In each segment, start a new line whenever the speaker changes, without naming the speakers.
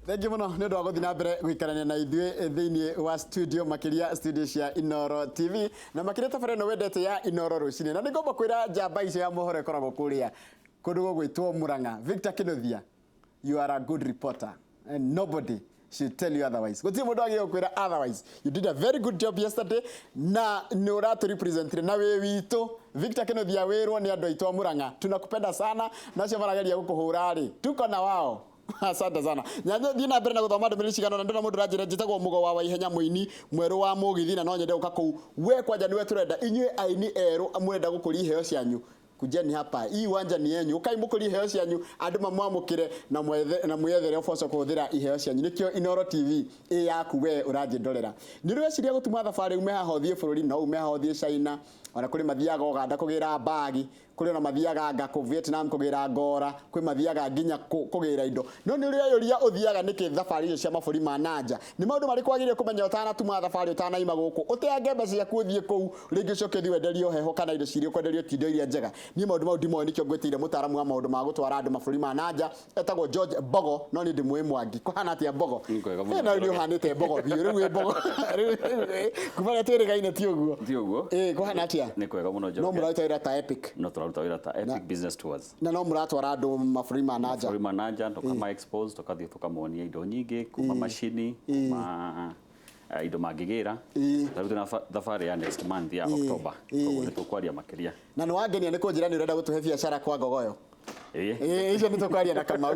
Thengiũ mũno nĩ ũndũ wa gũthiĩ na mbere gũikarania na ithuĩ thĩinĩ wa studio, makĩria studio cia Inoro TV na makĩria tabarĩra ĩno wendete ya Inoro Rũcinĩ. Na nĩ ngomba kwĩra njamba icio ya mohoro ĩkoragwo kũrĩa kũndũ gũgwĩtwo Murang'a, Victor Kinuthia, you are a good reporter and nobody should tell you otherwise. Gũtirĩ mũndũ wagĩrĩirwo kwĩra otherwise. You did a very good job yesterday na nĩ ũratũ representire na wĩ witũ. Victor Kinuthia, wĩrwo nĩ andũ aitũ a Murang'a, tunakupenda sana, na acio marageria gũkũhũra rĩ, tuko na wao. Asante sana. Nyanya thiĩ na mbere na gũthoma ndũmĩrĩri cigana ũna. Ndĩrona mũndũ ũranjĩra, njĩtagwo Mũgo wa Waihenya, mũini mwerũ wa mũgithi, na no nyende gũka kũu. We kwanja nĩwe tũrenda. Inyuĩ aini erũ mũrenda gũkũria iheo cianyu, kujeni hapa, hii uwanja ni yenyu. Ũkai mũkũrie iheo cianyu, andũ mamwamũkĩre na mwethe na mwĩethere ũboco kũhũthĩra iheo cianyu. Nĩkĩo Inoro TV ĩ yaku we ũranjĩndorera. Nĩ ũrĩ weciria gũtuma thabarĩ ume haha ũthiĩ bũrũri? No ume haha ũthiĩ China, ona kũrĩ mathiaga Uganda kũgĩra mbagi, kũrĩ ona mathiaga anga kũ Vietnam kũgĩra ngora, kwĩ mathiaga nginya kũgĩra indo. No nĩ ũrĩ weyũria ũthiaga nĩkĩ thabarĩ icio cia mabũrũri ma nanja? Nĩ maũndũ marĩkũ wagĩrĩire kũmenya ũtanatuma thabarĩ, ũtanaima gũkũ, ũteange mbeca ciaku ũthiĩ kũu, rĩngĩ ũcoke ũthiĩ wenderio heho kana indo ciria ũkwenderio ti indo iria njega? Niĩ maũndũ mau ndimoĩ, nĩkĩo ngwĩtĩire mũtaaramu wa maũndũ ma gũtwara andũ mabũrũri ma nanja, etagwo George Mbogo, no niĩ ndĩmũĩ Mwangi. Kũhana atĩa, Mbogo?
Nĩ kwega mũno.
No nĩ ũhanĩte Mbogo biũ rĩu wĩ Mbogo. Rĩu kuma rĩrĩa twĩrĩgaine ti ũguo?
Ti ũguo.
Ĩĩ, kũhana atĩa?
Nĩ kwega mũno.
No
Njoroge.
Mũraruta wĩra ta Epic?
No tũraruta wĩra ta Epic Business Tours.
Na no mũratwara andũ mabũrũri ma nanja?
Mabũrũri ma nanja, tũkama expose, tũkathiĩ tũkamonia indo nyingĩ, kuma macini, kuma indo mangĩgĩra. Ta rĩu twĩna thabarĩ ya next month ya October, koguo nĩ tũkwaria makĩria.
Na nĩ wangenia nĩ kũnjĩra nĩ ũrenda gũtũhe biacara kwa Ngogoyo.
Ĩĩ.
Ĩĩ, icio nĩ tũkwaria na Kamau.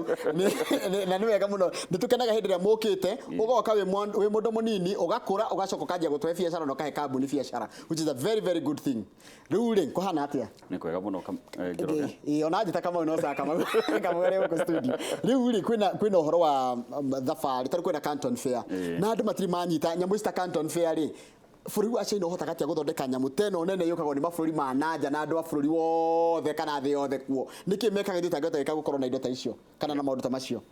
Na nĩ wega mũno, nĩ tũkenaga hĩndĩ ĩrĩa mũkĩte ũgoka wĩ mũndũ mũnini, ũgakũra, ũgacoka ũkanjia gũtũhe biacara na ũkahe kambuni biacara, which is a very very good thing. Rĩu rĩ, kũhana atĩa?
Nĩ kwega mũno, Njoroge.
Ĩĩ, ona njĩta Kamau no sawa. Kamau, Kamau arĩ gũkũ studio. Rĩu rĩ, kwĩna ũhoro wa thabarĩ, tarĩu kwĩna Canton Fair na andũ matirĩ manyita nyamũ ici ta Canton Fair rĩ, bũrũri wa China ũhotaga atĩa gũthondeka nyamũ ta ĩno nene yũkagwo nĩ mabũrũri ma nanja na andũ a bũrũri wothe kana thĩ yothe kuo? Nĩkĩ mekaga ithuĩ tangĩhota gwĩka gũkorwo na indo ta icio kana na maũndũ ta macio?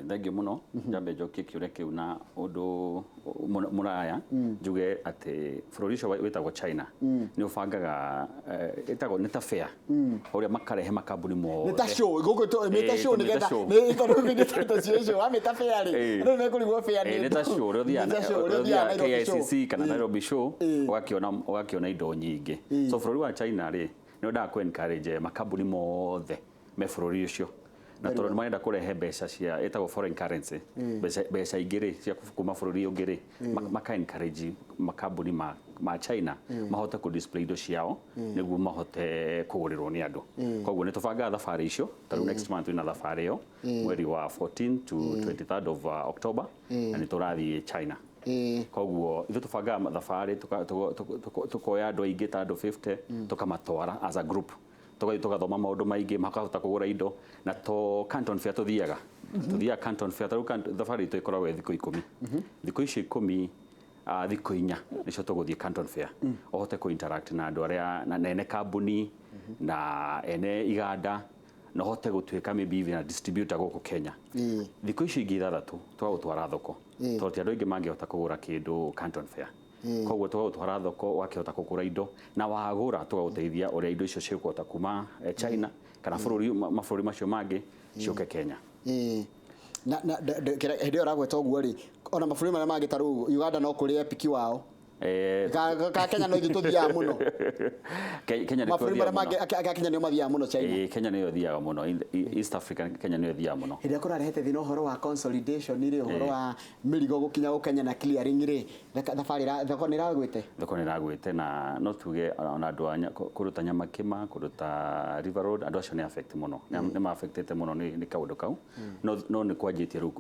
Thengiũ mũno. Njambe njokie kĩũria kĩu na ũndũ mũraya, njuge atĩ bũrũri ũcio wĩtagwo China nĩ ũbangaga ĩtagwo nĩ ta fair ũrĩa makarehe makambuni mothe.
Nĩ ta show gũkũ nĩ ta show.
Tũmĩte
nĩgetha
show.
Nĩ tondũ nĩ ta show show wamĩta fair rĩ, andũ nĩ mekũrigwo fair nĩ
Nĩ ta show ũrĩa
Nĩ ta show, ũrĩa
ũrĩa
ũthiaga
ũthiaga
Nairobi show.
KICC kana Nairobi show, ũgakĩona indo nyingĩ. So bũrũri wa China rĩ, nĩ wendaga kũ encourage makambuni mothe me bũrũri ũcio, na tondũ nĩ marenda kũrehe mbeca cia ĩtagwo foreign currency, mbeca ingĩ rĩ cia kuma bũrũri ũngĩ rĩ, maka encourage makambuni ma China mahote kũ display indo ciao nĩguo mahote kũgũrĩrwo nĩ andũ. Koguo nĩ tũbangaga thabarĩ icio. Ta rĩu next month twĩna thabarĩ ĩyo, mweri wa 14 to 23rd of October, na nĩ tũrathiĩ China. Koguo ithuĩ tũbangaga thabarĩ, tũkoya andũ aingĩ ta andũ 50, tũkamatwara as a group, tũgathiĩ tũgathoma maũndũ maingĩ, makahota kũgũra indo. Na to Canton Fair tũthiaga, tũthiaga Canton Fair. Ta rĩu thabarĩ itũ ĩkoragwo ĩ thikũ 10. Thikũ icio 10, thikũ 4 nĩcio tũgũthiĩ Canton Fair, ũhote kũ interact na andũ arĩa na ene kambuni na ene iganda, na ũhote gũtuĩka maybe even a distributor gũkũ Kenya. Thikũ icio ingĩ 6 tũgagũtwara thoko, tondũ ti andũ aingĩ mangĩhota kũgũra kĩndũ Canton Fair. Koguo tũgagũtwara thoko, ũgakĩhota kũgũra indo, na wagũra tũgagũteithia ũrĩa indo icio cigũkũhota kuma China kana bũrũri mabũrũri macio mangĩ ciũke Kenya.
Ĩĩ. Na hĩndĩ ĩyo ũragweta ũguo rĩ, ona mabũrũri marĩa mangĩ ta rĩu Uganda no kũrĩ Epic wao? Ka Kenya no ithuĩ tũthiaga mũno?
Kenya nĩ
Mabũrũri
tũthiaga
marĩa
mũno.
Mangĩ a Kenya nĩo mathiaga mũno China?
Ĩĩ, Kenya nĩyo ĩthiaga mũno. East Africa, Kenya nĩyo ĩthiaga mũno.
Hĩndĩ ĩrĩa kũrarehete thĩna ũhoro wa consolidation rĩ, ũhoro wa mĩrigo gũkinya gũ Kenya na clearing rĩ, thabarĩ thoko nĩ ĩragwĩte?
Thoko nĩ ĩragwĩte, na no tuge ona andũ a kũndũ ta Nyamakĩma, kũndũ ta River Road, andũ acio nĩ affect mũno, nĩ ma affectĩte mũno nĩ kaũndũ kau. No nĩ kwanjĩtie rĩu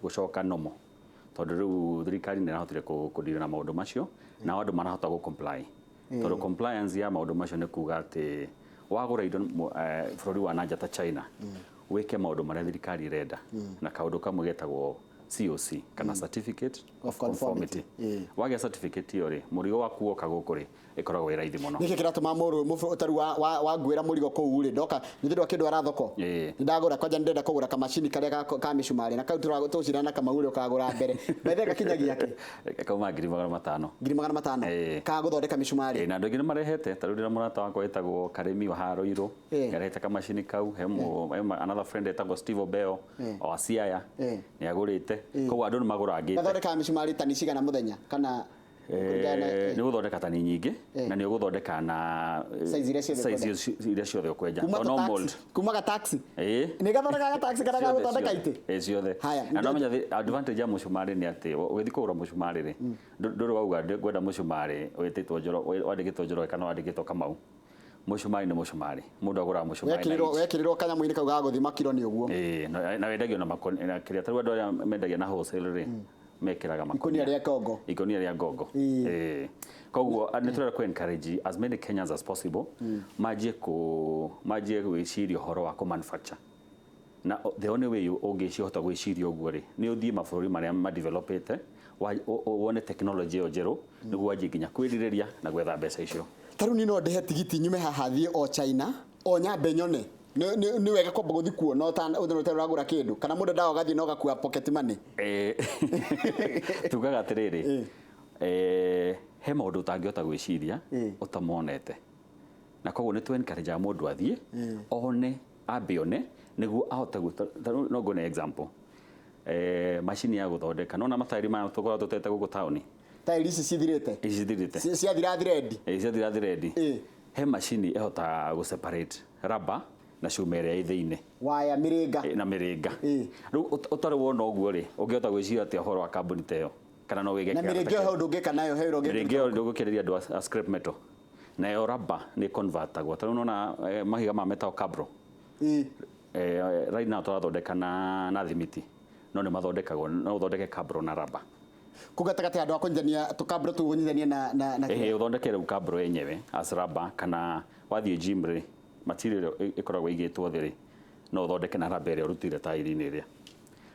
gũcoka normal, tondũ rĩu thirikari nĩ ĩrahotire kũ deal na maũndũ macio, nao andũ marahota gũ comply, tondũ compliance ya maũndũ macio nĩ kuga atĩ wagũra indo bũrũri wa nanja ta China, wĩke maũndũ marĩa thirikari ĩrenda, na kaũndũ kamwe getagwo COC kana Certificate
of Conformity.
Wagĩa certificate ĩyo rĩ, mũrigo waku woka gũkũ rĩ, ĩkoragwo ĩ raithi mũno.
Nĩkĩ kĩratũma mũrũ ũtarĩ wa nguĩra mũrigo kũu rĩ, ndoka nĩ ndwa kĩndwara thoko, nĩ ndagũra kwanja, nĩ ndĩrenda kũgũra kamacini karĩa ka mĩcumarĩ na kau tũcirana na kamau ũrĩa ũkagũra mbere bethe gakinyagia kĩ?
Kauma 500,000.
500,000? Ka gũthondeka mĩcumarĩ?
Ĩĩ, na andũ aingĩ nĩ marehete. Ta rĩu ndĩna mũrata wakwa wĩtagwo Karĩmi wa Harũirũ, nĩarehete kamacini kau. He another friend etagwo Steve Obeo wa Siaya, nĩ agũrĩte. Koguo andũ nĩ magũrangĩte.
Gathondekaga mĩcumarĩ tani cigana mũthenya kana kũringana na
Nĩ ũgũthondeka tani nyingĩ na nĩ ũgũthondeka na
size iria ciothe.
Size iria ciothe ũkwenja.
Kuma
Tondũ no
taxi
mold.
Kuma ga taxi?
Ĩĩ.
Nĩ gathondekaga taxi kana
Ciothe,
gagũthondeka
ciothe.
itĩ?
Ĩĩ, ciothe.
Haya,
Na no menya advantage ya mũcumarĩ nĩ atĩ ũgĩthiĩ kũgũra mũcumarĩ rĩ, ndũrĩ wauga ngwenda mũcumarĩ wĩtĩtwo Njoro, wandĩkĩtwo Njoroge kana wandĩkĩtwo Kamau. Mũcumarĩ nĩ mũcumarĩ, mũndũ agũraga mũcumarĩ na
Wekĩrĩrwo
inch.
Wekĩrĩrwo kanyamũ-inĩ kau ga gũthima kiro nĩ ũguo.
Ĩĩ, na wendagio na makoni na kĩrĩa, tarĩu andũ arĩa mendagia na wholesale rĩ, mekĩraga
Ikũnia rĩa kongo.
Ikũnia rĩa ngongo. Ĩĩ. Koguo nĩ tũrenda ku encourage as many Kenyans as possible manjie gwĩciria ũhoro wa kũ manufacture. Na the only way ũngĩcihota gwĩciria ũguo rĩ, nĩ ũthiĩ mabũrũri marĩa madevelopĩte, wone technology ĩyo njerũ, nĩguo wanjie nginya kwĩrirĩria na gwetha mbeca icio.
Ta rĩu niĩ no ndĩhe tigiti nyume haha thiĩ o China o nyambe nyone nĩ wega kwamba gũthiĩ kuo no ta ũragũra kĩndũ, kana mũndũ ndawa ũgathiĩ na ũgakua pocket money?
Tugaga atĩrĩrĩ, he maũndũ ũtangĩhota gwĩciria ũtamonete, na koguo nĩ tũ encourage mũndũ athiĩ one, ambe one nĩguo ahote ta rĩu no ngone example, macini ya gũthondeka nona mataĩri maya tũkoragwo tũtete gũkũ taũni.
Taĩri ici cithirĩte?
Ici cithirĩte.
Ciathira thread.
Ciathira thread. He macini ĩhotaga gũ separate rubber na cuma ĩrĩa ĩ thĩinĩ.
Waya mĩrĩnga.
Na mĩrĩnga. Rĩu ũtarĩ wona ũguo rĩ, ũngĩhota gwĩciria atĩa ũhoro wa kambuni ta ĩyo, kana no wĩge
Na
kĩganda
mĩrĩnga
ta
ĩyo
kĩu?
He ũndũ ũngĩka nayo? He wĩra ũngĩ?
Mĩrĩnga ĩyo ndũgũkĩrĩria andũ a scrap metal, nayo rubber nĩ convertagwo. Ta rĩu nona mahiga ma metagwo cabro. Right now tũrathondeka na thimiti, no nĩ mathondekagwo, no ũthondeke cabro na rubber.
Kũ gatagatĩ handũ ha kũnyitithania tũkambro tũu ũnyitithanie na
Ĩhĩ, ũthondeke rĩu cabro yenyewe as rubber, kana wathiĩ gym rĩ, material ĩrĩa ĩkoragwo ĩigĩtwo thĩ rĩ, no ũthondeke na rubber ĩrĩa ũrutire taĩri-inĩ ĩrĩa.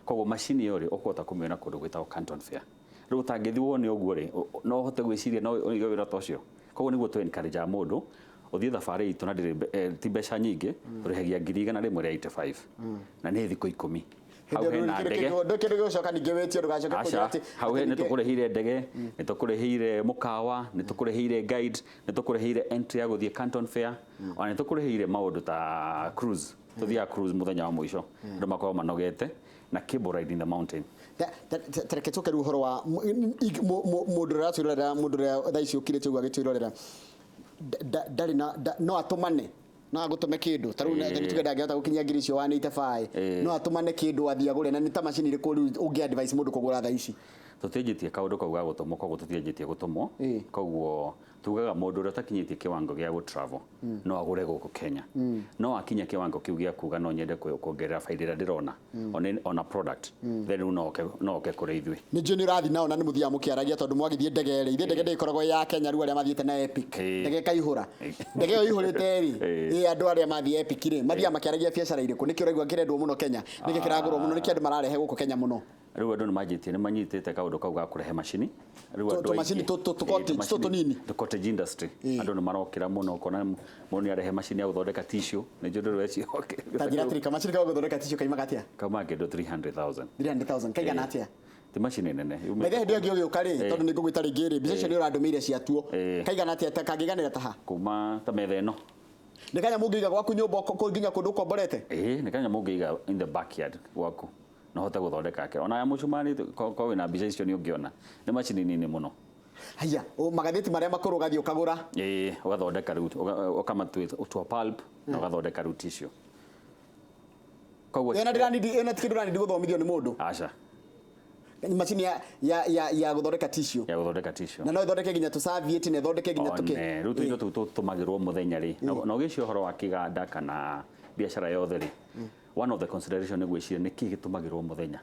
Koguo macini ĩyo rĩ, ũkũhota kũmĩona kũndũ gwĩtagwo Canton Fair. Rĩu ũtangĩthiĩ wone ũguo rĩ, no ũhote gwĩciria no ũige wĩra ta ũcio? Koguo nĩguo tũ encourage mũndũ ũthiĩ thabarĩ itũ, na ndĩrĩ ti mbeca nyingĩ, tũrĩhagia 185,000 na nĩ thikũ 10. Hau hena ndege.
Ndũ kĩndũ gĩgũcoka ningĩ wĩtio, ndũgacoke kũnjĩra
Aca,
atĩ
hau
atĩ
nĩ
ningĩ-
tũkũrĩhĩire ndege, nĩ tũkũrĩhĩire mũkawa, nĩ tũkũrĩhĩire guide, nĩ tũkũrĩhĩire entry ya gũthiĩ Canton Fair, ona nĩ tũkũrĩhĩire maũndũ ta cruise. Tũthiaga cruise mũthenya wa mũico, andũ makoragwo manogete, na cable ride in the mountain.
Tareke tũke rĩu ũhoro wa mũndũ ũrĩa ũratwĩrorera, mũndũ ũrĩa thaa ici ũkirĩte ũguo agĩtwĩrorera, ndarĩ na no atũmane, no agũtũme kĩndũ ta rĩu nĩ tuge ndangĩhota gũkinyia ngiri icio 185, no atũmane kĩndũ athiĩ agũre? Na nĩ ta macini irĩkũ rĩu ũngĩ advise mũndũ kũgũra thaa ici?
Tũtianjĩtie kaũndũ kau ga gũtũmwo, koguo tũtianjĩtie gũtũmwo. Koguo tugaga mũndũ ũrĩa ũtakinyĩtie kĩwango gĩa gũ travel no agũre gũkũ Kenya, no akinya kĩwango kĩu gĩa kuga no nyende kuongerera baida ĩrĩa ndĩrona ona product, then rĩu no oke kũrĩ ithuĩ.
Nĩ njũĩ nĩ ũrathiĩ nao na nĩ mũthiaga mũkĩaragia, tondũ mwagĩthiĩ ndege rĩ, ithe ndege ndĩkoragwo ya Kenya. Rĩu arĩa mathiĩte na Epic, ndege ĩkaihũra, ndege ĩyo ĩihũrĩte rĩ, ĩ andũ arĩa mathiĩ Epic rĩ, mathiaga makĩaragia biacara irĩkũ? Nĩkĩ ũraigua kĩrendwo mũno Kenya? Nĩkĩ kĩragũrwo mũno? Nĩkĩ andũ mararehe gũkũ Kenya mũno?
Rĩu andũ nĩ manjĩtie, nĩ manyitĩte kaũndũ kau ga kũrehe macini rĩu. Andũ
Tũmacini
aingĩ-
tũ cottage,
tũmacini-
tũ tũnini.
tũ cottage industry. Andũ nĩ marokĩra mũno, ũkona mũndũ nĩ arehe macini ya gũthondeka tissue. Nĩ njũĩ ndũrĩ wecio.
Ta njĩra atĩrĩ, kamacini ka gũthondeka tissue kaimaga atĩa?
Kauma kĩndũ 300,000.
300,000 kaigana atĩa?
Ti macini nene.
Maithe hĩndĩ ĩyo ĩngĩ ũgĩũka rĩ, tondũ nĩ ngũgwĩta rĩngĩ rĩ, mbica icio nĩ ũrandũmĩire ciatuo. Kaigana atĩa ta kangĩiganĩra ta ha?
Kuma ta metha ĩno.
Nĩ kanyamũ ũngĩiga gwaku nyũmba nginya kũndũ ũkomborete?
Ĩĩ, nĩ kanyamũ ũngĩiga in the backyard gwaku na ũhote gũthondeka ke ona ya mũcumari. Ko wĩna mbica icio nĩ ũngĩona nĩ macini nini mũno.
Haya, magathĩti marĩa makũrũ ũgathiĩ ũkagũra.
Ĩĩ, ũgathondeka rĩu, ũkamatua tua pulp na ũgathondeka rĩu tissue. Koguo
Ĩno ndĩranidi, ĩno ti kĩndũ ũranidi gũthomithio nĩ mũndũ.
Aca.
Macini ya gũthondeka tissue.
Ya gũthondeka tissue.
Na no ĩthondeke nginya tũcavieti na ĩthondeke nginya tũkĩ.
One rĩu tũindo tũu tũtũmagĩrwo mũthenya rĩ, na ũgĩcia ũhoro wa kĩganda kana biacara yothe rĩ, one of the consideration nĩ gwĩciria nĩ kĩĩ gĩtũmagĩrwo mũthenya.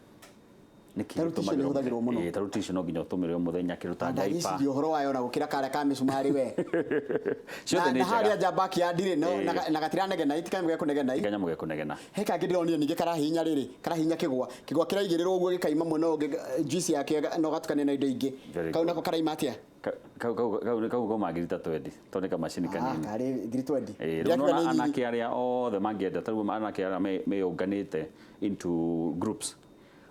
Nĩkĩ
Ta rĩu tissue
gĩtũmagĩrwo-
nĩ ĩhũthagĩrwo mũno.
Ĩĩ, ta rĩu tissue no nginya ũtũmĩre o mũthenya, kĩndũ ta diaper.
Ndagĩciria ũhoro wayo na gũkĩra karĩa ka mĩcumarĩ we.
Ciothe
Na
nĩ
na harĩa
njega.
nja backyard rĩ, no
Ĩĩ.
na gatiranegena, itikanyamũ gekũnegena.
Kanyamũ gekũnegena.
He kangĩ ndĩronire ningĩ karahihinya rĩrĩ, karahihinya kĩgwa. Kĩgwa kĩraigĩrĩrwo ũguo gĩkaima mwena ũyũ ũngĩ, juice yakĩo na ũgatukania na indo ingĩ.
Very
Kau
good.
nako karaima atĩa?
Kau kauma ngiri ta 20, tondũ nĩ kamacini kanini.
Ah, karĩ ngiri 20.
Ĩĩ, rĩu
Ndĩrakiuga
nona
nĩ nyinyi.
anake arĩa othe mangĩenda, ta rĩu anake arĩa meyũnganĩte into groups,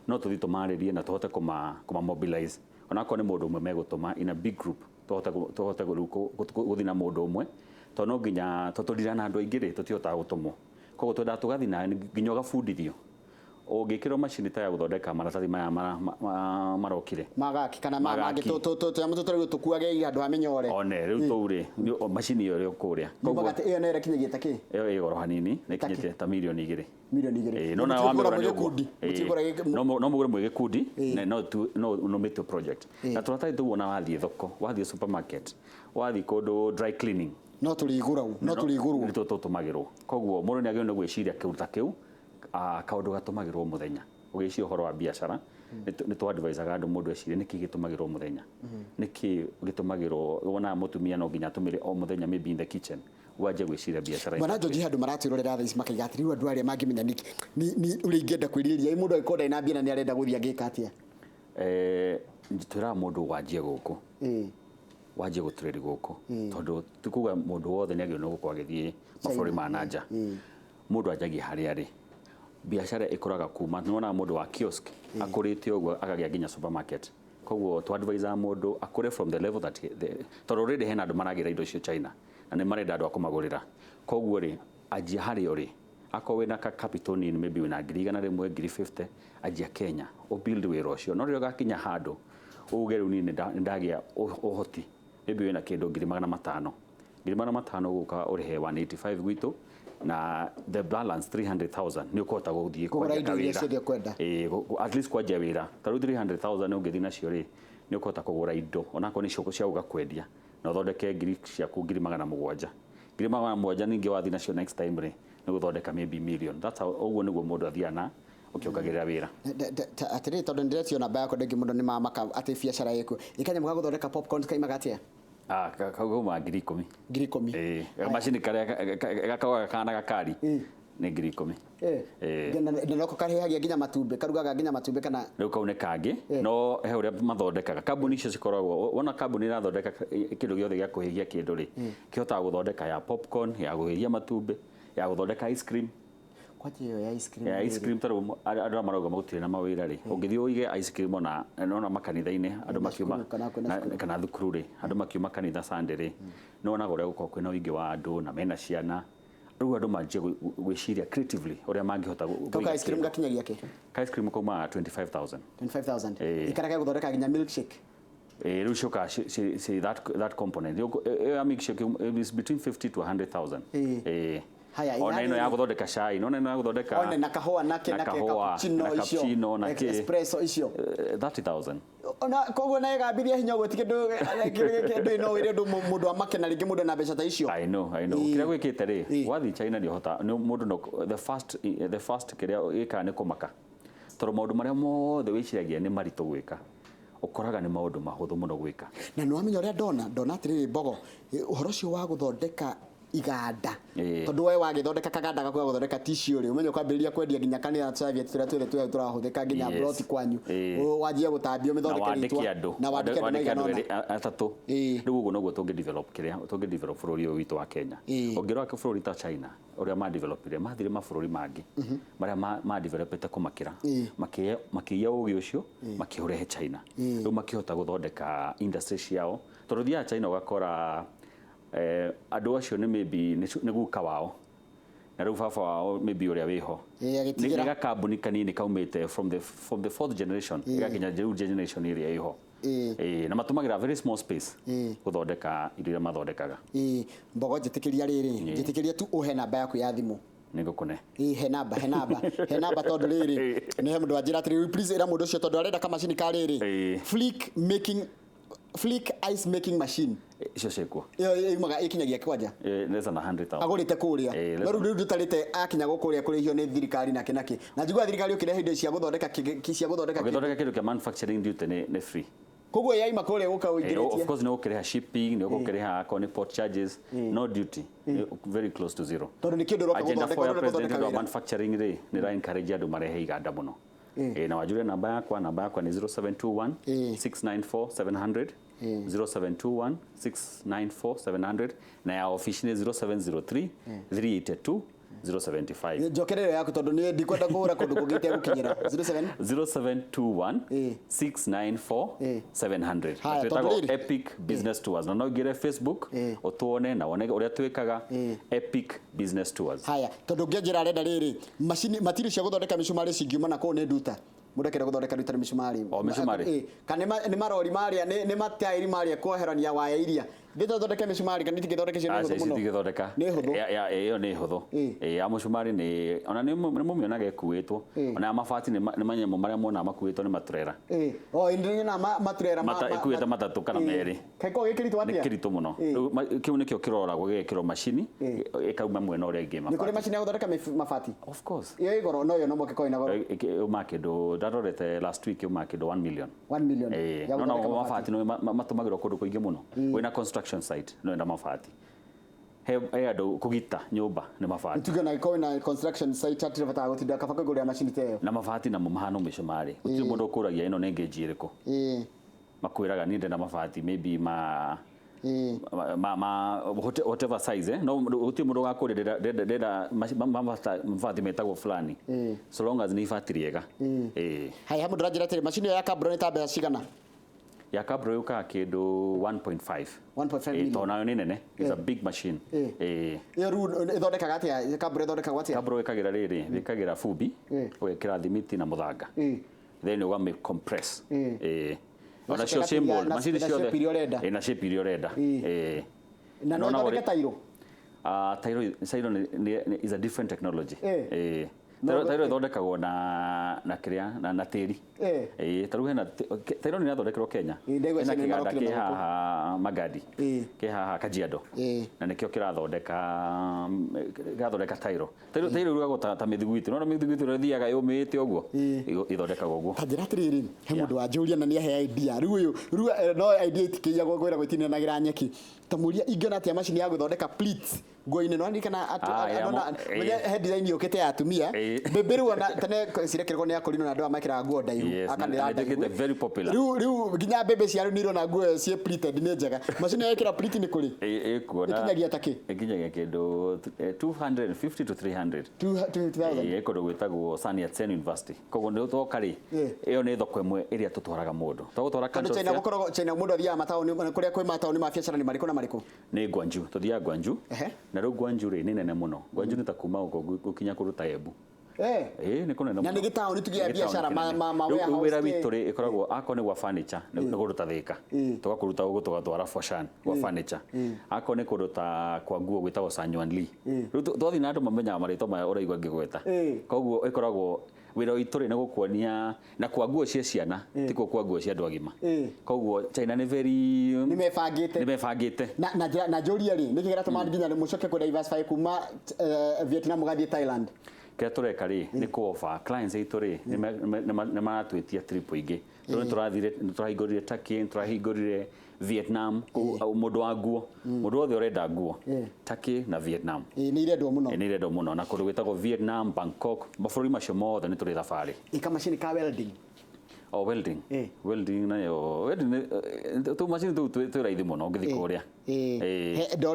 no tũthiĩ tũmarĩrie na tũhote kũma mobilize, onakorwo nĩ mũndũ ũmwe megũtũma in a big group, tũhote rĩu gũthiĩ na mũndũ ũmwe, tondũ no nginya tondũ tũndira na andũ aingĩ rĩ, tũtihotaga gũtũmwo. Koguo twendaga tũgathiĩ nawe nginya ũgabundithio ũngĩkĩrwo macini ta ya gũthondeka maratathi maya marokire.
Magaki kana mangĩ.
Magaki.
Tũnyamũ tũtũ rĩu tũkuage handũ ha mĩnyore.
One rĩu tũu rĩ, macini ĩyo ĩrĩ kũrĩa. Koguo
Nyumba ĩyo nayo ĩrakinyagia ta kĩ?
Ĩyo ĩ goro hanini, nĩ ĩkinyĩte ta mirioni 2.
Mirioni 2.
Ĩĩ, no nayo wamĩgũra nĩ ũguo.
Gĩkundi.
Ĩĩ.
Mũtigũra
No mũgũre mwĩ gĩkundi, na no mĩtue project na tũratathi tũu. Ona wathiĩ thoko, wathiĩ supermarket, wathiĩ kũndũ dry cleaning,
No tũrĩgũragwo, no tũrĩgũrwo.
Nĩ tũtũmagĩrwo. Koguo mũndũ nĩ agĩrĩirwo nĩ gwĩciria kĩndũ ta kĩu, kaũndũ gatũmagĩrwo mũthenya. Ũgĩciria ũhoro wa biacara, nĩ tũ advisaga andũ mũndũ ecirie nĩkĩ gĩtũmagĩrwo mũthenya, nĩkĩ gĩtũmagĩrwo. Wonaga mũtumia no nginya atũmĩre o mũthenya, maybe in the kitchen, wanjie gwĩciria biacara.
Bwana George, handũ maratwĩrorera thaa ici makaiga atĩrĩ, rĩu andũ arĩa mangĩmenya nĩkĩ ni ũrĩa ingĩenda kwĩrirĩria, ĩ mũndũ angĩkorwo ndarĩ na mbia na nĩ arenda gũthiĩ angĩka atĩa?
Twĩraga mũndũ wanjie gũkũ, wanjie gũtrade gũkũ, tondũ ti kuga mũndũ wothe nĩ agĩrĩirwo nĩ gũkorwo agĩthiĩ mabũrũri ma na nja. Mũndũ anjagia harĩa arĩ. Biacara ĩkũraga kuma nĩ wonaga mũndũ wa kiosk akũrĩte ũguo akagĩa nginya supermarket. Koguo tũ advisaga mũndũ akũre from the level that tondũ already hena andũ maragĩra indo icio China na nĩ marenda andũ a kũmagũrĩra. Koguo rĩ, anjia harĩa ũrĩ. Akorwo wĩna ka capital nini, maybe wĩna ngiri 100, ngiri 50, anjia Kenya, ũbuild wĩra ũcio. No rĩrĩa ũgakinya handũ uge rĩu niĩ nĩ ndagĩa ũhoti, maybe wĩna kĩndũ ngiri 500, ngiri 500 ũgũka ũrĩhe 185 gwitũ, na the balance 300,000 nĩ ũkũhota gũthiĩ
Kũgũra
kwanjia
indo iria
kawĩra.
ciothe ũkwenda.
Ĩĩ, at least kwanjia wĩra. Ta rĩu 300,000 ũngĩthiĩ nacio rĩ, nĩ ũkũhota kũgũra indo onakorwo nĩ cia gũka kwendia, na ũthondeke ngiri ciaku ngiri 700, ngiri 700. Ningĩ wathiĩ nacio next time rĩ, nĩ gũthondeka maybe million. That's how, ũguo nĩguo mũndũ athiaga na ũkĩongagĩrĩra wĩra.
Atĩrĩrĩ, tondũ nĩndĩretio namba yakwa, ndingĩ mũndũ nĩ mamaka atĩ biacara ĩkuo ĩkanyamũ ga gũthondeka popcorn kaimaga atĩa?
Ah, kau kauma ngiri 10.
Ngiri 10?
Ĩĩ, kamacini karĩa gakoragwo kahana gakari nĩ ngiri 10. Ĩĩ.
Na noko karĩhagia nginya matumbĩ, karugaga nginya matumbĩ kana?
Rĩu kau nĩ kangĩ, no he ũrĩa mathondekaga. Kambuni icio cikoragwo, wona kambuni ĩrathondeka kĩndũ gĩothe gĩa kũhĩhia kĩndũ rĩ, kĩhotaga gũthondeka ya popcorn, ya kũhĩhia matumbĩ, ya gũthondeka ice cream.
Kwanja ĩyo ya ice cream
Ya ice
rĩrĩ.
cream, ta rĩu andũ arĩa marauga gũtirĩ na mawĩra rĩ, ũngĩthiĩ ũige ice cream ona nona makanitha-inĩ andũ
Na
makiuma
cukuru, kana kwĩna cukuru.
Kana thukuru rĩ, andũ makiuma kanitha Sunday rĩ, nĩ wonaga ũrĩa gũkoragwo kwĩna ũingĩ wa andũ na mena ciana. Rĩu andũ manjie gwĩciria creatively ũrĩa mangĩhota
Kau ka
kũiga
ice cream
kĩndũ.
gakinyagia kĩ?
Ka ice cream kaumaga 25,000.
25,000?
Ĩĩ.
Ikara gũthondeka nginya milkshake?
Ĩĩ, rĩu ciũkaga that component. Ĩyo ya milkshake is between 50 to 100,000.
Ĩĩ.
Ĩĩ.
Haya,
Ona ĩno ya
ĩrarĩ-
gũthondeka cai, nona ĩno ya gũthondeka
One na kahũa nake
na
nake
kahũa,
cappuccino
na
icio,
cappuccino na kĩ.
Espresso icio.
30,000.
Ona koguo na ĩgambirie hinya ũguo ti kĩndũ no wĩre ũndũ mũndũ amake na rĩngĩ mũndũ na mbeca ta icio.
I know, I know.
Ĩĩ.
Kĩrĩa gwĩkĩte rĩ,
Ĩĩ.
wathiĩ China nĩ ũhota nĩ mũndũ no the first kĩrĩa ĩkaga nĩ kũmaka. Tondũ maũndũ marĩa mothe wĩciragia nĩ maritũ gwĩka, ũkoraga nĩ maũndũ mahũthũ mũno gwĩka.
Na nĩ wamenya ũrĩa ndona atĩrĩrĩ, Mbogo, ũhoro ũcio wa gũthondeka iganda, tondũ we wagĩthondeka kaganda gaku ga gũthondeka tissue rĩ, ũmenye ũkwambĩrĩria kwendia nginya kanitha serviette tũrĩa twothe twĩ tũrahũthĩka nginya ploti kwanyu. Wanjie gũtambio
Na
mĩthondeke
wandĩke
rĩtwa
andũ.
Na wandĩke andũ
Wandĩke
maigana
andũ
ũna.
erĩ, atatũ. Rĩu ũguo noguo tũngĩ develop kĩrĩa tũngĩ develop bũrũri ũyũ witũ wa Kenya. Ũngĩrora bũrũri ta China ũrĩa ma developire, mathire mabũrũri mangĩ marĩa ma developete kũmakĩra, makĩiya ũgĩ ũcio, makĩũrehe China. Rĩu makĩhota gũthondeka industry ciao, tondũ thiaga China ũgakora andũ acio nĩ maybe nĩ guka wao na rĩu baba wao maybe ũrĩa wĩho.
Agĩtigĩra.
Nĩ gakambuni kanini kaumĩte from the fourth generation ĩgakinya rĩu generation ĩrĩa ĩho. Ĩĩ, na matũmagĩra very small space gũthondeka indo iria mathondekaga.
Ĩĩ, Mbogo, njĩtĩkĩria rĩrĩ, njĩtĩkĩria tu ũhe namba yaku ya thimũ.
Nĩ ngũkũne.
Ĩĩ, he namba, he namba, he namba, tondũ rĩrĩ nĩ he mũndũ wanjĩra atĩrĩrĩ, please ĩra mũndũ ũcio tondũ arenda kamacini ka rĩrĩ flick making Flick ice making machine.
Icio ciĩkuo.
Ĩyo yumaga ĩkinyagia kwanja?
Less than 100,000.
Agũrĩte kũrĩa?
Less
No rĩu ndũtarĩte akinya gũkũ ũrĩa kũrĩhio nĩ thirikari nake nake na njiguaga thirikari ũkĩrehe indo cia gũthondeka cia gũthondeka
Ũgĩthondeka kĩndũ kĩa manufacturing duty nĩ free.
Koguo yaima kũrĩa gũka
Of
ũingĩrĩtie.
course nĩ ũkũrĩha shipping, nĩ ũgũkĩrĩha akorwo nĩ port charges, no duty very close to zero.
Tondũ nĩ kĩndũ ũroka
Agenda
gũthondeka
4 ya
ũroka
president
gũthondeka
wa
wĩra.
manufacturing rĩ, nĩ ra encourage andũ marehe iganda mũno. Na wanjũrie namba yakwa, namba yakwa nĩ 0721 694 700, 0721 694 700, na ya office nĩ 0703 382 075.
Njokerera yaku tondũ niĩ ndikwenda kũhũra kũndũ kũngĩ itegũkinyĩra. 07
0721 694 700.
Haya,
Na
tondũ
twĩtagwo
rĩrĩ-
Epic Business Tours, na no ũingĩre Facebook ũtuone na wone ũrĩa twĩkaga, Epic Business Tours.
Haya, tondũ ngĩanjĩra arenda rĩrĩ macini material cia gũthondeka mĩcumarĩ cingiuma na kũu nĩ nduta mũndũ akĩenda gũthondeka nduta nĩ mĩcumarĩ.
O, mĩcumarĩ.
Kana nĩ marori marĩa nĩ mataĩri marĩa kweherania waya iria thĩ thondeke mĩcumarĩ kana itingĩthondeka icio nĩ
Aca
hũthũ
ici
mũno?
itingĩthondeka.
Nĩ hũthũ.
Ĩyo nĩ hũthũ. Ya mũcumarĩ nĩ ona nĩ mũmĩonaga ĩkuĩtwo. Ona ya mabati nĩ manyamũ marĩa monaga makuĩtwo nĩ maturera.
O ĩndĩ na maturera
Ĩkuĩte matatũ kana merĩ.
Kaĩ koragwo gĩ kĩritũ
Nĩ
atĩa?
kĩritũ mũno. Rĩu kĩu nĩkĩo kĩroragwo gĩgekĩrwo macini ĩkauma mwena ũrĩa ĩngĩ
Nĩ kũrĩ
mabati.
macini ya gũthondeka mabati?
Of course.
Ĩyo ĩ goro no yo no moke korwo ĩna goro.
Ĩma kĩndũ ndarorete last week ĩma kĩndũ 1 million.
1 million ya
No na
gũthondeka mabati.
mabati no matũmagĩrwo kũndũ kũingĩ mũno. Wĩna construction site no enda mabati. He andũ kũgita nyũmba nĩ mabati.
Tuge na ĩkorwo ĩna construction site hatirĩ bata wa gũtinda kaba kwĩgũrĩra macini ta ĩyo.
Na mabati namo mahana mĩcumarĩ. Gũtirĩ mũndũ ũkũragia ĩno nĩ ngĩnji ĩrĩkũ. Makwĩraga niĩ ndenda mabati maybe ma ma whatever size, no gũtirĩ mũndũ ũgakũria ndĩrenda mabati metagwo fulani, so long as nĩ ibati rĩega.
Haya, he mũndũ ũranjĩra atĩrĩ macini ĩyo ya Cabro nĩ ta mbeca cigana?
Ya Cabro yũkaga kĩndũ 1.5.
1.5 million.
Tondũ nayo nĩ nene, it's a big machine.
Ĩyo rĩu ĩthondekaga atĩa? Cabro ĩthondekagwo atĩa?
Cabro ĩkagĩra rĩrĩ, wĩkagĩra bumbi, ũgekĩra thimiti na mũthanga, then ũgamĩ compress. Ona cio
Ũgacoka
same
ĩgatinia
mold, macini
na
ciothe
shape iria ũrenda.
Na shape iria ũrenda.
Na no
Nona
ĩthondeke tairo?
Tairo is a different technology.
No,
Tairo ĩthondekagwo na kĩrĩa na tĩri. Ta rĩu hena tairo nĩ irathondekerwo Kenya.
Ndaigua
Hena
China
kĩganda
nĩmarokire
kĩ
na gũkũ.
haha Magadi, kĩ haha Kajiado. Na nĩkĩo kĩrathondeka tairo. Tairo ĩrugagwo ta mĩthiguiti. Nĩwona mĩthiguiti ũrĩa ĩthiaga yũmĩte ũguo? Ĩthondekagwo ũguo.
Ta njĩra atĩrĩrĩ, he mũndũ wanjũria na nĩahe idea rĩu ũyũ rĩu no idea itikĩiyagwo kwĩra gwĩtinanagĩra nyeki ta mũria ingĩona atĩa macini ya gũthondeka pleats nguo-inĩ no ndirikana he design yũkĩte ya atumia mbĩmbĩ rĩu ona tene cirekĩragwo nĩ akũrinũ na andũ aya mekĩraga nguo ndaihu.
Yes, na
Akanĩra
na ĩtuĩkĩte
ndaihu.
very popular.
Rĩu nginya mbĩmbĩ cia rĩu nĩirona nguo ciĩ pleated nĩ njega. Macini ya ĩkĩra pleat nĩ kũrĩ?
Ĩkuo na
Ĩkinyagia ta kĩ?
Ĩkinyagia kĩndũ 250 to 300.
250,000.
Kũndũ gwĩtagwo Sun Yat-sen University. Koguo nĩ twoka rĩ, ĩyo nĩ thoko ĩmwe ĩrĩa tũtwaraga mũndũ. Twagũtwara
Tondũ
Canton
China
Fair,
gũkoragwo China mũndũ athiaga mataũni kũrĩa kwĩ mataũni ma biacara nĩ marĩkũ na marĩkũ?
Nĩ Gwangju, tũthiaga Gwangju. Na rĩu Gwangju rĩ nĩ nene mũno. Gwangju nĩ ta kuma gũkũ gũkinya kũndũ ta Embu. Nĩ kũnene
Na
mũno.
nĩ gĩtaũni tu gĩa
Nĩ gĩtaũni
biacara,
kĩnene.
ma
Rĩu
warehouse
wĩra witũ rĩ ĩkoragwo akorwo nĩ gwa furniture nĩ kũndũ ta Thika. Tũgakũruta gũkũ tũgatwara Foshan gwa furniture. Akorwo nĩ kũndũ ta kwa nguo gwĩtagwo Sanyuan Lee. Rĩu twathiĩ na andũ mamenyaga marĩtwa maya ũraigua ngĩgweta. Koguo ĩkoragwo wĩra witũ rĩ nĩ gũkuonia na kwa nguo cia ciana tikuo kwa nguo cia andũ agima. Koguo China nĩ very
Nĩ mebangĩte.
Nĩ mebangĩte.
Na njĩra na njũrie rĩ nĩkĩ kĩratũma nginya mũcoke kũ diversify kuma Vietnam mũgathiĩ Thailand?
Kĩrĩa tũreka rĩ nĩ kũ offer clients aitũ rĩ nĩ maratwĩtia trip ingĩ. Tondũ nĩ tũrahingũrire Turkey, nĩ tũrahingũrire Vietnam, koguo mũndũ wa nguo, mũndũ wothe ũrenda nguo, Turkey na Vietnam.
Nĩ irendwo mũno.
Nĩ irendwo mũno na kũndũ gwĩtagwo Vietnam, Bangkok, mabũrũri macio mothe nĩ tũrĩ thabarĩ.
Ĩka macini ka welding.
O welding. Welding nayo, welding nĩ tũ macini tũu twĩ raithi mũno ũngĩthiĩ kũrĩa.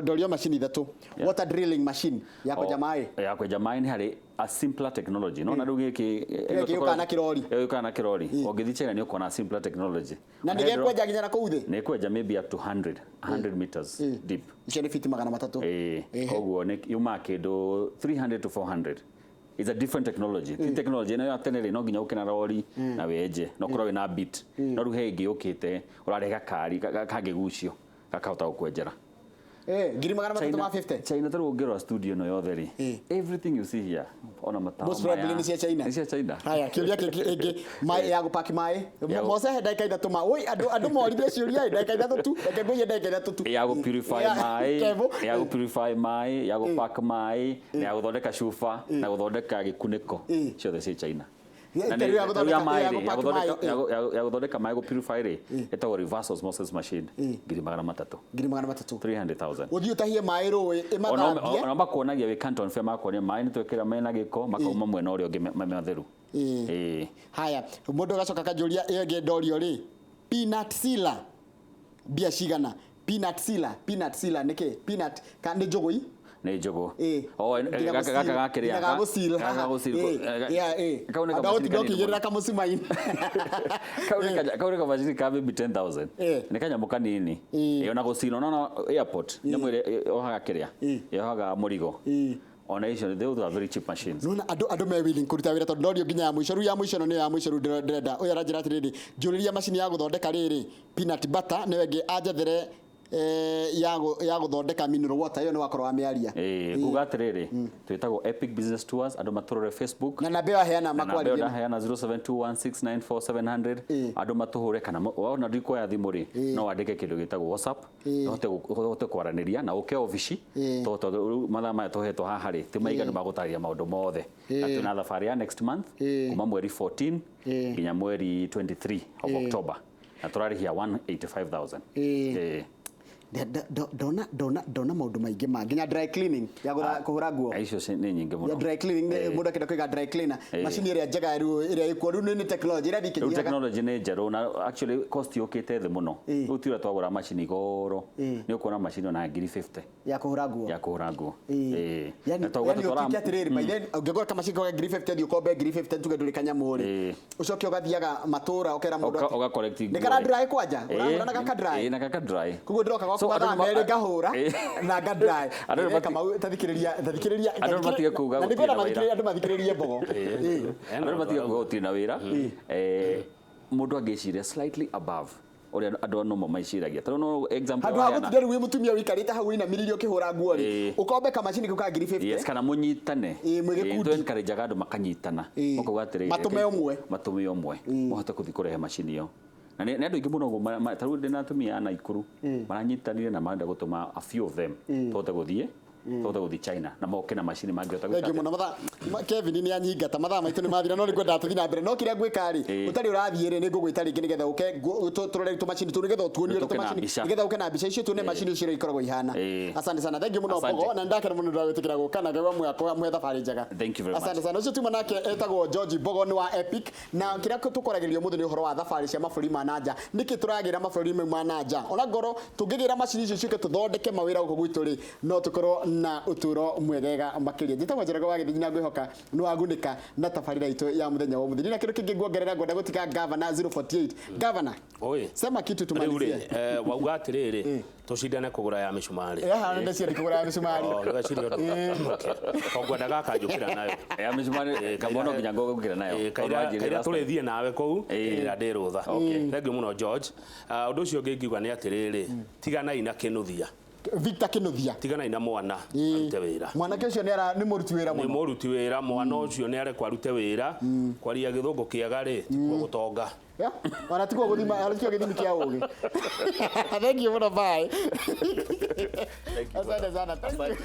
Ndorio macini ithatũ. Water drilling machine ya kwenja maĩ.
Ya kwenja maĩ nĩ harĩ a simpler technology. No na rĩu gĩkĩ
Kĩrĩa gĩũkaga na kĩrori.
Gĩũkaga na kĩrori. Ũngĩthiĩ China nĩ ũkuona simpler technology.
Na nĩ gĩkwenja nginya na kũu thĩ?
Nĩ kwenja maybe up to 100 meters deep.
Icio nĩ fiti 300.
Koguo nĩ yumaga kĩndũ 300 to 400. It's a different technology. Ti technology ĩno ya tene rĩ no nginya ũke na rori na wenje na ũkorwo wĩna bit. No rĩu he ĩngĩ yũkĩte ũrarehe gakari kangĩgucio gakahota gũkwenjera.
350,000.
China tarĩu ũngĩrora studio ĩno yothe rĩ, everything you see here, ona matawa
Most probably
maya,
nĩ cia China.
Nĩ cia China.
Haya, kĩũria kĩngĩ ĩngĩ maĩ ya gũpaki maĩ. Mose he ndagĩka 3 ma. Oi, andũ moririe ciũria ndagĩka 3 tu. Reke ngũiye ndagĩka 3 tu.
Ya gũ purify maĩ,
Kevo.
ya gũ purify maĩ, ya gũ pack maĩ, na ya gũthondeka cuba, na gũthondeka gĩkunĩko, ciothe ciĩ China.
Ya,
Na
tarĩu ya
tarĩu ya
gũthondeka-
maĩ
ya
rĩ, ya
gũpack
gũthondeka-
maĩ,
ya gũthondeka maĩ gũ purify rĩ, ĩtagwo reverse osmosis machine, 300,000.
300,000.
300,000.
Ũthiĩ ũtahie maĩ rũĩ ĩmathambie.
Ona makuonagia wĩ Canton Fair, makuonia maĩ nĩ twekĩra mena gĩko makauma mwena ũrĩa ũngĩ me matheru.
Haya, mũndũ agacoka akanjũria ĩyo ĩngĩ ndorio rĩ, peanut sealer mbia cigana? Peanut sealer, peanut sealer nĩ kĩ? Peanut ka nĩ njũgũ?
Nĩ njũgũ.
Oh,
Gaka gaka gakĩrĩa.
Nginya gagũcil
Gaka gagũcil. Kau nĩ
Andũ
kamacini
agũtinda
kanini
ũkĩigĩrĩra
mũno.
kamũcuma-inĩ.
Kau nĩ kamacini ka maybe 10,000. Nĩ kanyamũ kanini. Ona gũcil ona airport nyamũ ĩrĩa yohaga kĩrĩa, yohaga mũrigo. Ona icio, those are very cheap machines.
Nona andũ me willing kũruta wĩra tondũ ndorio nginya ya mũico rĩu, ya mũico ĩno nĩyo ya mũico rĩu ndĩrenda. Ũyũ aranjĩra atĩrĩrĩ, njũrĩria macini ya gũthondeka rĩrĩ peanut butter, nĩyo ĩngĩ anjethere ya gũthondeka mineral water, ĩyo nĩ wakorwo wamĩaria.
Nguga atĩrĩrĩ, twĩtagwo Epic Business Tours, andũ matũrore Facebook.
Na namba ĩyo aheana
Na namba ĩyo
makwarĩrie.
ndaheana 0721694700. Andũ matũhũre kana wona ndikuoya thimũ rĩ, no wandĩke kĩndũ gĩtagwo WhatsApp, ũhote kwaranĩria na ũke obici, tondũ rĩu mathaa maya tũhetwo haha rĩ ti maiganu ma gũtarĩria maũndũ mothe. Na twĩna thabarĩ ya next month, kuma mweri 14 nginya mweri 23 of October, na tũrarĩhia 185,000.
Ndona maũndũ maingĩ ma nginya dry cleaning ya kũhũra nguo.
Icio nĩ nyingĩ
Ya
mũno.
dry cleaning nĩ mũndũ akĩenda kũiga dry cleaner, macini ĩrĩa njega rĩu ĩrĩa ĩkuo rĩu nĩ technology ĩrĩa
Rĩu
ĩkĩnyihaga.
technology nĩ njerũ na actually cost yũkĩte thĩ mũno. Rĩu ti ũrĩa twagũra macini goro, nĩ ũkuona macini ona ngiri 50
ya kũhũra nguo.
Ya kũhũra nguo.
Yani
Na twauga
yani
tũtwaraga-
ũtuĩke atĩrĩrĩ, by then ũngĩgũra kamacini kau ka ngiri 50, thiĩ ũkombe ngiri 50, tuge ndũrĩ kanyamũ rĩ, ũcoke ũgathiaga matũra ũkera mũndũ
Ũga collect
nĩ
nguo
kara
rĩ.
dry kwanja ũrahũra na gaka dry.
Ĩĩ, na gaka dry.
Koguo ndĩroka gwaku
So, andũ
mathaa 2 ngahũra na nga dry.
Andũ nĩ
Kamau, tathikĩrĩria, tathikĩrĩria.
Andũ nĩ matige kuga
Na
gũtirĩ
nĩngwenda
na wĩra.
mathikĩrĩrie, andũ mathikĩrĩrie Mbogo.
Andũ nĩ matige kuga gũtirĩ na wĩra. Mũndũ angĩciria slightly above ũrĩa andũ normal meciragia, tondũ no example
Handũ ha
waheana-
gũtinda rĩu wĩ mũtumia ũikarĩte hau ũinamĩrĩire ũkĩhũra nguo rĩ, ũkombe kamacini kau ka ngiri 50.
Yes, kana mũnyitane.
Ĩĩ, mwĩ gĩkundi.
Tũ encourage-aga andũ makanyitana, makauga atĩrĩrĩ,
Matũme ũmwe.
Matũme ũmwe mahote gũthiĩ kũrehe macini ĩyo. Na nĩ andũ aingĩ mũno ũguo ta rĩu ndĩna atumia a Naikuru maranyitanire na marenda gũtũma a few of them tũhote gũthiĩ China na moke na macini mangĩhota gwĩka
Thank you mũno. Mathaa Kevin nĩ anyingata, mathaa maitũ nĩ mathira, no nĩ ngwendaga tũthiĩ na mbere, no kĩrĩa ngwĩka rĩ, ũtarĩ ũrathiĩ rĩ, nĩ ngũgwĩta rĩngĩ nĩgetha ũke tũrore tũmacini tũu, nĩgetha ũtuonie ũrĩa
Tũke na
tũmacini,
mbica.
nĩgetha ũke na mbica icio tuone macini icio ũrĩa ikoragwo ihana. Asante sana, thank you mũno.
Asante.
Mbogo, na ndakena mũno ndagwĩtĩkĩra gũka na Ngai mwakwa amũhe thabarĩ njega.
Thank you very much.
Asante sana. Ũcio tuma nake etagwo George Mbogo, nĩ wa Epic, na kĩrĩa tũkwaragĩrĩria ũmũthĩ nĩ ũhoro wa thabarĩ cia mabũrũri ma nanja. Nĩkĩ tũragĩra mabũrũri mau ma nanja? Ona ngorwo tũngĩgĩra macini icio ciũke tũthondeke mawĩra gũkũ gwitũ rĩ, no tũkorwo na ũtũro mwegega makĩria. Njĩtagwo Njoroge wa Gĩthii na ngwĩhoka nĩ wagunĩka na tabarĩra itũ ya mũthenya wa ũmũthĩ. Ndina kĩndũ kĩngĩ nguongerera, ngwenda gũtiga Governor 048. Governor,
Oi.
sema kitu
Rĩu
tumalizie.
rĩ, wauga atĩrĩrĩ, tũcindane kũgũra ya mĩcumarĩ.
Haha nĩ ciandĩkwo kũgũra ya mĩcumarĩ.
Oh, nĩweciria ũndũ. Okay. O ngwenda gaka njũkĩra nayo.
Ya mĩcumarĩ kambono nginya ngũgũkĩra nayo.
Kaira
Tondũ wanjĩrire
kaira
last time.
tũrĩthiĩ nawe kũu ĩrĩa ndĩ rũtha. Thank you mũno, George. Ah, ũndũ ũcio ũngĩ ingiuga nĩ atĩrĩrĩ, tiganai na kĩnũthia.
Victor Kinuthia.
Tiganai na mwana arute wĩra.
Mwanake ũcio nĩ mũruti wĩra
Nĩ
mũno.
mũruti wĩra, mwana ũcio nĩ arekwo arute wĩra. Kwaria gĩthũngũ kĩega rĩ, tikuo gũtonga.
Yeah. Ona tikuo gũthima, ona tikuo gĩthimi kĩa ũgĩ. Thank you mũno, bye. Asante sana. Thank you.